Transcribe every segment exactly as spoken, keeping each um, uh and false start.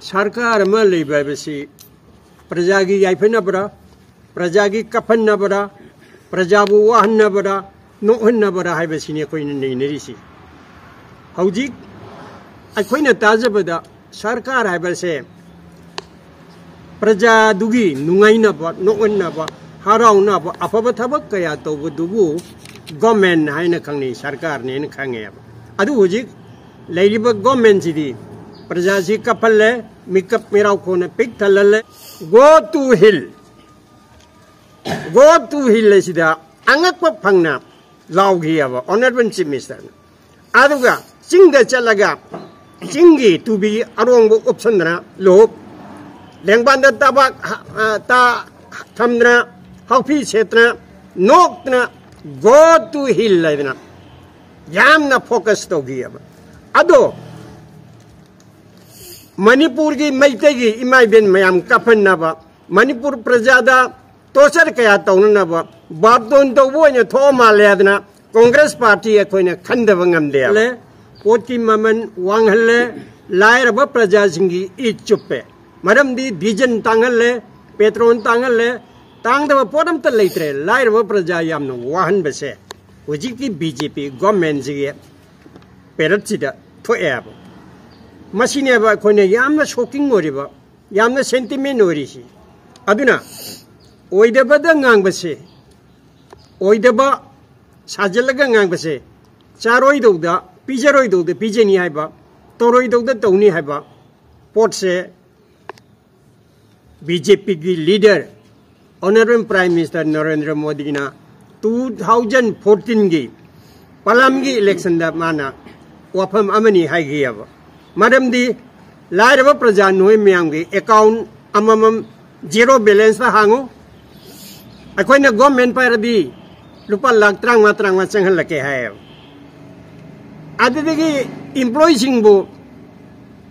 ꯁꯔꯀꯥꯔ ꯑꯃ ꯂꯩꯕ ꯍꯥꯏꯕꯁꯤ ꯄ꯭ꯔꯖꯥꯒꯤ ꯌꯥꯏꯐꯅꯕꯔꯥ, ꯄ꯭ꯔꯖꯥꯒꯤ ꯀꯞꯍꯟꯅꯕꯔꯥ, ꯄ꯭ꯔꯖꯥꯕꯨ ꯋꯥꯍꯟꯅꯕꯔꯥ, ꯅꯣꯛꯍꯟꯅꯕꯔꯥ ꯍꯥꯏꯕꯁꯤꯅꯤ ꯑꯩꯈꯣꯏꯅ ꯅꯩꯅꯔꯤꯁꯤ꯫ ꯍꯧꯖꯤꯛ ꯑꯩꯈꯣꯏꯅ ꯇꯥꯖꯕꯗ ꯁꯔꯀꯥꯔ ꯍꯥꯏꯕꯁꯦ ꯄ꯭ꯔꯖꯥꯗꯨꯒꯤ ꯅꯨꯡꯉꯥꯏꯅꯕ, ꯅꯣꯛꯍꯟꯅꯕ, ꯍꯔꯥꯎꯅꯕ, ꯑꯐꯕ ꯊꯕꯛ ꯀꯌꯥ ꯇꯧꯕꯗꯨꯕꯨ ꯒꯣꯔꯃꯦꯟ ꯍꯥꯏꯅ ꯈꯪꯅꯩ, ꯁꯔꯀꯥꯔꯅꯦꯅ ꯈꯪꯉꯦꯕ꯫ ꯑꯗꯨ ꯍꯧꯖꯤꯛ ꯂꯩꯔꯤꯕ ꯒꯣꯔꯃꯦꯟꯁꯤꯗꯤ ꯄ꯭ꯔꯖꯥꯁꯤ ꯀꯞꯍꯜꯂꯦ, ꯃꯤꯀꯞ ꯃꯤꯔꯥꯎꯈꯣꯟꯅ ꯄꯤꯛ ꯊꯜꯍꯜꯂꯦ꯫ "Go to hill, go to hill" ꯑꯁꯤꯗ ꯑꯉꯛꯄ ꯐꯪꯅ ꯂꯥꯎꯈꯤꯑꯕ ꯑꯣꯅꯔꯦꯕꯜ ꯆꯤꯐ ꯃꯤꯅꯤꯁꯇꯔꯅ꯫ ꯑꯗꯨꯒ ꯆꯤꯡꯗ ꯆꯠꯂꯒ ꯆꯤꯡꯒꯤ ꯇꯨꯕꯤ ꯑꯔꯣꯡꯕ ꯎꯞꯁꯟꯗꯅ ꯂꯨꯍꯨꯞ, ꯂꯦꯡꯕꯥꯟꯗ ꯇꯥꯕꯥꯛ, ꯑ, ꯇꯥ ꯊꯝꯗꯅ, ꯍꯥꯎꯐꯤ ꯁꯦꯠꯇꯅ, ꯅꯣꯛꯇꯅ "Go to hill" ꯍꯥꯏꯗꯅ ꯌꯥꯝꯅ ꯐꯣꯀꯁ ꯇꯧꯈꯤꯑꯕ꯫ ꯑꯗꯣ ꯃꯅꯤꯄꯨꯔꯒꯤ ꯃꯩꯇꯩꯒꯤ ꯏꯃꯥ ꯏꯕꯦꯟ ꯃꯌꯥꯝ ꯀꯥꯞꯍꯟꯅꯕ, ꯃꯅꯤꯄꯨꯔ ꯄ꯭ꯔꯖꯥꯗ ꯇꯣꯔꯆꯔ ꯀꯌꯥ ꯇꯧꯅꯅꯕ ꯕꯥꯞꯇꯣꯟ ꯇꯧꯕ ꯑꯣꯏꯅ ꯊꯣꯛꯑ ꯃꯥꯜꯂꯦ ꯍꯥꯏꯗꯅ ꯀꯣꯡꯒ꯭ꯔꯦꯁ ꯄꯥꯔꯇꯤ ꯑꯩꯈꯣꯏꯅ ꯈꯟꯗꯕ ꯉꯝꯗꯦ꯫ ꯄꯣꯠꯀꯤ ꯃꯃꯜ ꯋꯥꯡꯍꯜꯂꯦ, ꯂꯥꯏꯔꯕ ꯄ꯭ꯔꯖꯥꯁꯤꯡꯒꯤ ꯏ ꯆꯨꯞꯄꯦ꯫ ꯃꯔꯝꯗꯤ ꯗꯤꯖꯜ ꯇꯥꯡꯍꯜꯂꯦ, ꯄꯦꯇ꯭ꯔꯣꯜ ꯇꯥꯡꯍꯜꯂꯦ, ꯇꯥꯡꯗꯕ ꯄꯣꯠ ꯑꯝꯇ ꯂꯩꯇ꯭ꯔꯦ꯫ ꯂꯥꯏꯔꯕ ꯄ꯭ꯔꯖꯥ ꯌꯥꯝꯅ ꯋꯥꯍꯟꯕꯁꯦ ꯍꯧꯖꯤꯛꯀꯤ ꯕꯤ ꯖꯦ ꯄꯤ ꯒꯣꯔꯃꯦꯟꯁꯤꯒꯤ ꯄꯦꯔꯠꯁꯤꯗ ꯊꯣꯛꯑꯦꯕ꯫ ꯃꯁꯤꯅꯦꯕ ꯑꯩꯈꯣꯏꯅ ꯌꯥꯝꯅ ꯁꯣꯛꯀꯤꯡ ꯑꯣꯏꯔꯤꯕ, ꯌꯥꯝꯅ ꯁꯦꯟꯇꯤꯃꯦꯟ ꯑꯣꯏꯔꯤꯁꯤ꯫ ꯑꯗꯨꯅ ꯑꯣꯏꯗꯕꯗ ꯉꯥꯡꯕꯁꯦ, ꯑꯣꯏꯗꯕ ꯁꯥꯖꯤꯜꯂꯒ ꯉꯥꯡꯕꯁꯦ, ꯆꯥꯔꯣꯏꯗꯧꯗ ꯄꯤꯖꯔꯣꯏꯗꯧꯗ ꯄꯤꯖꯅꯤ ꯍꯥꯏꯕ, ꯇꯧꯔꯣꯏꯗꯧꯗ ꯇꯧꯅꯤ ꯍꯥꯏꯕ ꯄꯣꯠꯁꯦ ꯕꯤ ꯖꯦ ꯄꯤꯒꯤ leader honourable prime minister Narendra ꯃꯣꯗꯤꯅ ꯇꯨ ꯊꯥꯎꯖꯟ ꯐꯣꯔꯇꯤꯟꯒꯤ ꯄꯥꯔꯂꯤꯌꯥꯃꯦꯟꯒꯤ ꯏꯂꯦꯛꯁꯟꯗ ꯃꯥꯅ ꯋꯥꯐꯝ ꯑꯃꯅꯤ ꯍꯥꯏꯈꯤꯑꯕ꯫ ꯃꯔꯝꯗꯤ ꯂꯥꯏꯔꯕ ꯄ꯭ꯔꯖꯥ ꯅꯣꯏ ꯃꯌꯥꯝꯒꯤ ꯑꯦꯀꯥꯎꯟ ꯑꯃꯃꯝ ꯖꯦꯔꯣ ꯕꯦꯂꯦꯟꯁꯇ ꯍꯥꯡꯉꯨ, ꯑꯩꯈꯣꯏꯅ ꯒꯣꯔꯃꯦꯟ ꯄꯥꯏꯔꯗꯤ ꯂꯨꯄꯥ ꯂꯥꯈ ꯇꯔꯥꯃꯉꯥ, ꯇꯔꯥꯃꯉꯥ ꯆꯪꯍꯜꯂꯛꯀꯦ ꯍꯥꯏꯌꯦꯕ꯫ ꯑꯗꯨꯗꯒꯤ ꯏꯝꯄ꯭ꯂꯣꯌꯤꯁꯤꯡꯕꯨ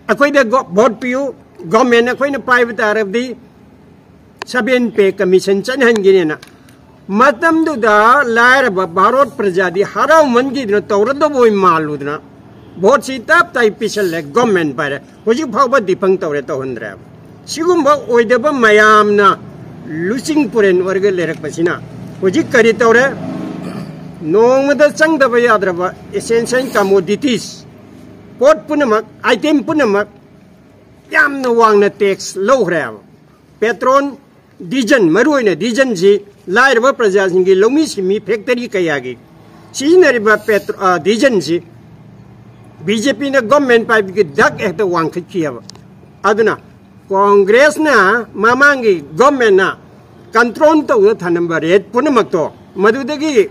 ꯑꯩꯈꯣꯏꯗ ꯒꯣ-, ꯚꯣꯠ ꯄꯤꯌꯨ, ꯒꯣꯔꯃꯦꯟ ꯑꯩꯈꯣꯏꯅ ꯄꯥꯏꯕ ꯇꯥꯔꯕꯗꯤ ꯁꯚꯦꯟ ꯄꯦ ꯀꯃꯤꯁꯟ ꯆꯠꯍꯟꯒꯅꯤꯅ꯫ ꯃꯇꯝꯗꯨꯗ ꯂꯥꯏꯔꯕ ꯚꯥꯔꯠ ꯄ꯭ꯔꯖꯥꯗꯤ ꯍꯔꯥꯎꯃꯟꯈꯤꯗꯅ ꯇꯧꯔꯗꯕ ꯑꯣꯏ ꯃꯥꯜꯂꯨꯗꯅ ꯚꯣꯠꯁꯤ ꯇꯞ ꯇꯥꯏ ꯄꯤꯁꯜꯂꯦ, ꯒꯣꯔꯃꯦꯟ ꯄꯥꯏꯔꯦ, ꯍꯧꯖꯤꯛ ꯐꯥꯎꯕ ꯗꯤꯐꯪ ꯇꯧꯔꯦ, ꯇꯧꯍꯟꯗ꯭ꯔꯦꯕ꯫ ꯁꯤꯒꯨꯝꯕ ꯑꯣꯏꯗꯕ ꯃꯌꯥꯝꯅ ꯂꯨꯆꯤꯡ ꯄꯨꯔꯦꯟ ꯑꯣꯏꯔꯒ ꯂꯩꯔꯛꯄꯁꯤꯅ ꯍꯧꯖꯤꯛ ꯀꯔꯤ ꯇꯧꯔꯦ? ꯅꯣꯡꯃꯗ ꯆꯪꯗꯕ ꯌꯥꯗ꯭ꯔꯕ essential commodities, ꯄꯣꯠ ꯄꯨꯝꯅꯃꯛ, item ꯄꯨꯝꯅꯃꯛ ꯌꯥꯝꯅ ꯋꯥꯡꯅ ꯇꯦꯛꯁ ꯂꯧꯈ꯭ꯔꯦꯕ꯫ ꯄꯦꯇ꯭ꯔꯣꯜ, ꯗꯤꯖꯟ, ꯃꯔꯨꯑꯣꯏꯅ ꯗꯤꯖꯟꯁꯤ ꯂꯥꯏꯔꯕ ꯄ꯭ꯔꯖꯥꯁꯤꯡꯒꯤ ꯂꯧꯃꯤ ꯁꯤꯟꯃꯤ ꯐꯦꯛꯇꯔꯤ ꯀꯌꯥꯒꯤ ꯁꯤꯖꯤꯟꯅꯔꯤꯕ ꯄꯦꯇ꯭ꯔꯣ-, ꯑ, ꯗꯤꯖꯟꯁꯤ ꯕꯤ ꯖꯦ ꯄꯤꯅ ꯒꯣꯔꯃꯦꯟ ꯄꯥꯏꯕꯒꯤ ꯗꯛ ꯍꯦꯛꯇ ꯋꯥꯡꯈꯠꯈꯤꯑꯕ꯫ ꯑꯗꯨꯅ ꯀꯣꯡꯒ꯭ꯔꯦꯁꯅ ꯃꯃꯥꯡꯒꯤ ꯒꯣꯔꯃꯦꯟꯅ ꯀꯟꯇ꯭ꯔꯣꯜ ꯇꯧꯗꯨꯅ ꯊꯝꯂꯝꯕ ꯔꯦꯠ ꯄꯨꯝꯅꯃꯛꯇꯣ ꯃꯗꯨꯗꯒꯤ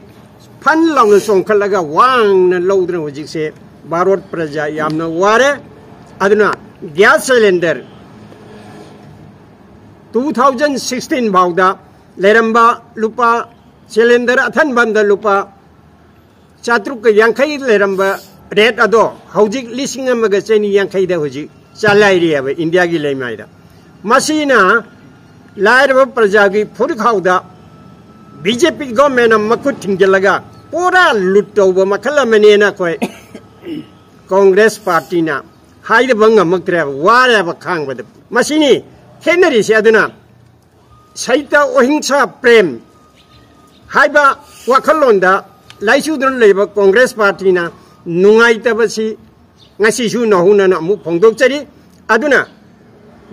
ꯐꯟ ꯂꯥꯎꯅ ꯆꯣꯡꯈꯠꯂꯒ ꯋꯥꯡꯅ ꯂꯧꯗꯨꯅ ꯍꯧꯖꯤꯛꯁꯦ ꯚꯥꯔꯠ ꯄ꯭ꯔꯖꯥ ꯌꯥꯝꯅ ꯋꯥꯔꯦ꯫ ꯑꯗꯨꯅ gas cylinder two thousand sixteen ꯐꯥꯎꯗ ꯂꯩꯔꯝꯕ ꯂꯨꯄꯥ, ꯁꯤꯂꯤꯟꯗꯔ ꯑꯊꯟꯕ ꯑꯃꯗ ꯂꯨꯄꯥ ꯆꯥꯇ꯭ꯔꯨꯛꯀ ꯌꯥꯡꯈꯩ ꯂꯩꯔꯝꯕ ꯔꯦꯠ ꯑꯗꯣ ꯍꯧꯖꯤꯛ ꯂꯤꯁꯤꯡ ꯑꯃꯒ ꯆꯅꯤ ꯌꯥꯡꯈꯩꯗ ꯍꯧꯖꯤꯛ ꯆꯂꯥꯏꯔꯤꯑꯕ ꯏꯟꯗꯤꯌꯥꯒꯤ ꯂꯩꯃꯥꯏꯗ꯫ ꯃꯁꯤꯅ ꯂꯥꯏꯔꯕ ꯄ꯭ꯔꯖꯥꯒꯤ ꯐꯨꯔꯤꯈꯥꯎꯗ ꯕꯤ ꯖꯦ ꯄꯤ ꯒꯣꯔꯃꯦꯟꯅ ꯃꯈꯨꯠ ꯊꯤꯡꯖꯤꯜꯂꯒ ꯄꯨꯔꯥ ꯂꯨꯠ ꯇꯧꯕ ꯃꯈꯜ ꯑꯃꯅꯦꯅ ꯑꯩꯈꯣꯏ ꯀꯣꯡꯒ꯭ꯔꯦꯁ ꯄꯥꯔꯇꯤꯅ ꯍꯥꯏꯗꯕ ꯉꯝꯃꯛꯇ꯭ꯔꯦꯕ, ꯋꯥꯔꯦꯕ ꯈꯥꯡꯕꯗ꯫ ꯃꯁꯤꯅꯤ ꯈꯦꯠꯅꯔꯤꯁꯦ꯫ ꯑꯗꯨꯅ ꯁꯩꯇ ꯑꯣꯍꯤꯡꯁꯥ ꯄ꯭ꯔꯦꯝ ꯍꯥꯏꯕ ꯋꯥꯈꯜꯂꯣꯟꯗ ꯂꯥꯏꯆꯨꯗꯨꯅ ꯂꯩꯕ ꯀꯣꯡꯒ꯭ꯔꯦꯁ ꯄꯥꯔꯇꯤꯅ ꯅꯨꯡꯉꯥꯏꯇꯕꯁꯤ ꯉꯁꯤꯁꯨ ꯅꯧꯍꯧꯅꯅ ꯑꯃꯨꯛ ꯐꯣꯡꯗꯣꯛꯆꯔꯤ꯫ ꯑꯗꯨꯅ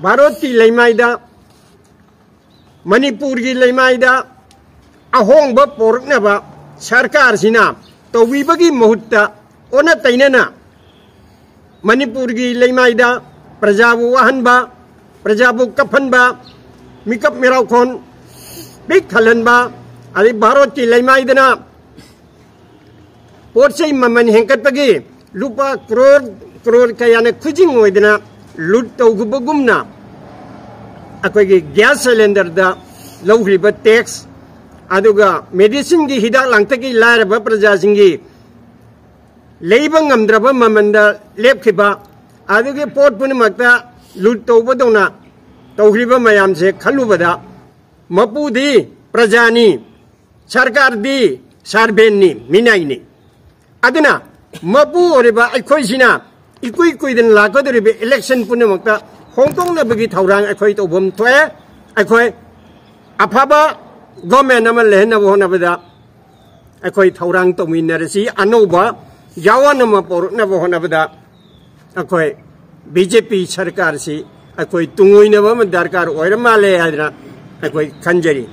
ꯚꯥꯔꯠꯀꯤ ꯂꯩꯃꯥꯏꯗ, ꯃꯅꯤꯄꯨꯔꯒꯤ ꯂꯩꯃꯥꯏꯗ ꯑꯍꯣꯡꯕ ꯄꯣꯔꯛꯅꯕ ꯁꯔꯀꯥꯔꯁꯤꯅ ꯇꯧꯕꯤꯕꯒꯤ ꯃꯍꯨꯠꯇ ꯑꯣꯟꯅ ꯇꯩꯅꯅ ꯃꯅꯤꯄꯨꯔꯒꯤ ꯂꯩꯃꯥꯏꯗ ꯄ꯭ꯔꯖꯥꯕꯨ ꯋꯥꯍꯟꯕ, ꯄ꯭ꯔꯖꯥꯕꯨ ꯀꯞꯍꯟꯕ, ꯃꯤꯀꯞ ꯃꯤꯔꯥꯎꯈꯣꯟ ꯄꯤꯛ ꯊꯜꯍꯟꯕ, ꯑꯗꯩ ꯚꯥꯔꯠꯀꯤ ꯂꯩꯃꯥꯏꯗꯅ ꯄꯣꯠ ꯆꯩ ꯃꯃꯜ ꯍꯦꯟꯒꯠꯄꯒꯤ ꯂꯨꯄꯥ ꯀ꯭ꯔꯣꯔ ꯀ꯭ꯔꯣꯔ ꯀꯌꯥꯅ ꯈꯨꯖꯤꯡ ꯑꯣꯏꯗꯅ ꯂꯨꯠ ꯇꯧꯈꯤꯕꯒꯨꯝꯅ ꯑꯩꯈꯣꯏꯒꯤ ꯒ꯭ꯌꯥꯁ ꯁꯤꯂꯤꯟꯗꯔꯗ ꯂꯧꯈ꯭ꯔꯤꯕ ꯇꯦꯛꯁ, ꯑꯗꯨꯒ ꯃꯦꯗꯤꯁꯤꯟꯒꯤ ꯍꯤꯗꯥꯛ ꯂꯥꯡꯊꯛꯀꯤ ꯂꯥꯏꯔꯕ ꯄ꯭ꯔꯖꯥꯁꯤꯡꯒꯤ ꯂꯩꯕ ꯉꯝꯗ꯭ꯔꯕ ꯃꯃꯜꯗ ꯂꯦꯞꯈꯤꯕ, ꯑꯗꯨꯒꯤ ꯄꯣꯠ ꯄꯨꯝꯅꯃꯛꯇ ꯂꯨꯠ ꯇꯧꯕꯗꯧꯅ ꯇꯧꯈ꯭ꯔꯤꯕ ꯃꯌꯥꯝꯁꯦ ꯈꯜꯂꯨꯕꯗ ꯃꯄꯨꯗꯤ ꯄ꯭ꯔꯖꯥꯅꯤ, ꯁꯔꯀꯥꯔꯗꯤ ꯁꯥꯔꯚꯦꯟꯅꯤ, ꯃꯤꯅꯥꯏꯅꯤ꯫ ꯑꯗꯨꯅ ꯃꯄꯨ ꯑꯣꯏꯔꯤꯕ ꯑꯩꯈꯣꯏꯁꯤꯅ ꯏꯀꯨꯏ ꯀꯨꯏꯗꯅ ꯂꯥꯛꯀꯗꯧꯔꯤꯕ election ꯄꯨꯝꯅꯃꯛꯇ ꯍꯣꯡꯗꯣꯛꯅꯕꯒꯤ ꯊꯧꯔꯥꯡ ꯑꯩꯈꯣꯏ ꯇꯧꯐꯝ ꯊꯣꯛꯑꯦ꯫ ꯑꯩꯈꯣꯏ ꯑꯐꯕ government ꯑꯃ ꯂꯩꯍꯟꯅꯕ ꯍꯣꯠꯅꯕꯗ ꯑꯩꯈꯣꯏ ꯊꯧꯔꯥꯡ ꯇꯧꯃꯤꯟꯅꯔꯁꯤ꯫ ꯑꯅꯧꯕ ꯌꯥꯑꯣꯟ ꯑꯃ ꯄꯨꯔꯛꯅꯕ ꯍꯣꯠꯅꯕꯗ ꯑꯩꯈꯣꯏ BJP ꯁꯔꯀꯥꯔꯁꯤ ꯑꯩꯈꯣꯏ ꯇꯨꯡꯑꯣꯏꯅꯕ ꯑꯃ ꯗꯔꯀꯥꯔ ꯑꯣꯏꯔ ꯃꯥꯜꯂꯦ ꯍꯥꯏꯗꯅ ꯑꯩꯈꯣꯏ ꯈꯟꯖꯔꯤ꯫